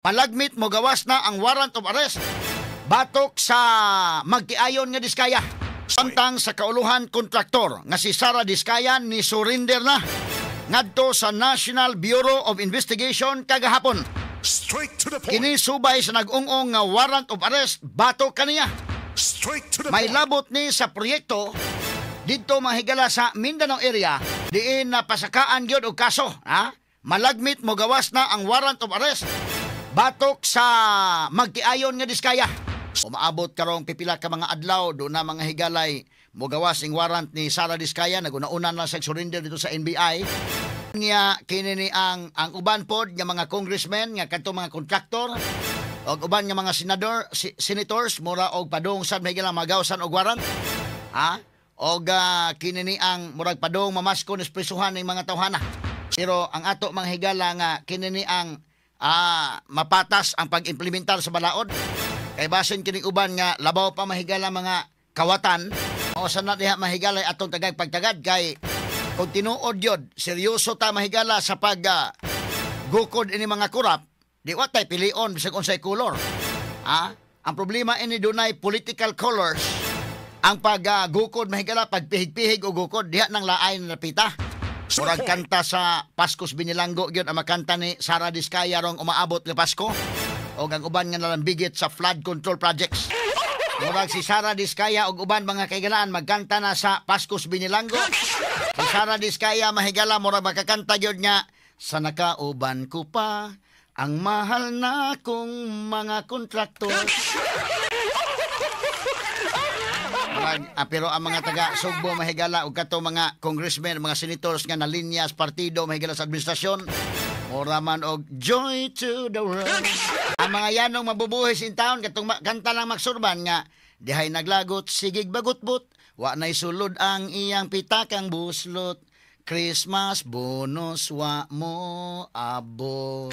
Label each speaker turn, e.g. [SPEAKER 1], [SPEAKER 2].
[SPEAKER 1] Malagmit, mogawas na ang warrant of arrest batok sa magtiayon nga Diskaya. Samtang sa kauluhan kontraktor nga si Sara Diskaya ni surrender na ngadto sa National Bureau of Investigation kagahapon.
[SPEAKER 2] Straight to the point.
[SPEAKER 1] Kini subay sa nag-ung-ong nga warrant of arrest batok kaniya.
[SPEAKER 2] Straight to the
[SPEAKER 1] May
[SPEAKER 2] point.
[SPEAKER 1] Labot ni sa proyekto didto, mahigala, sa Mindanao area diin napasakaan gyud og kaso, ha? Malagmit, mogawas na ang warrant of arrest batok sa magtiayon nga Diskaya. Umaabot karong pipila ka mga adlaw do na, mga higalay, mogawas ing warrant ni Sara Diskaya. Naguna-una na sa surrender dito sa NBI niya. Kini ni ang uban pod nga mga congressmen nga kadto mga kontraktor og uban nga mga senador, senators, mura og padung sad, mahigala, magawsan og warrant, ha, og kini ni ang murag padung mamasko ni presuhan ning mga tawhana. Pero ang ato, mga higala, nga kini ni ang mapatas ang pag-implementar sa balaod kay basin kining uban nga labaw pa, mahigala, mga kawatan o sa na diha, mahigalay, atong tagag pagtagad kay kung tinuod yun, seryoso ta, mahigala, sa pag gukod ini mga korap, di wa tay pilion bisag unsay color. Ha? Ang problema ini, dunay political colors. Ang pag gukod, mahigala, pagpihig-pihig o gukod diha nang laay na napita. Murag kanta sa Paskos Binilanggo gyud ang makanta ni Sara Diskaya rong umaabot nga Pasko. O ang uban nga nalambigit sa flood control projects. Murag si Sara Diskaya og uban, mga kaigalaan, magkanta na sa Paskos Binilanggo. Si Sara Diskaya, mahigala, murag makakanta gyud nga sa nakauban ko pa ang mahal na kong mga kontraktor. Pero ang mga taga Sugbo, mahigala, ug kato mga congressmen, mga senators nga nalinyas partido, mahigala, sa administrasyon, mura man og "Joy to the World". Ang mga yanong mabubuhis in town katong kanta lang magsurban nga dihay naglagot sigig bagutbot, wa nay sulod ang iyang pitakang buslot, Christmas bonus wa mo abot.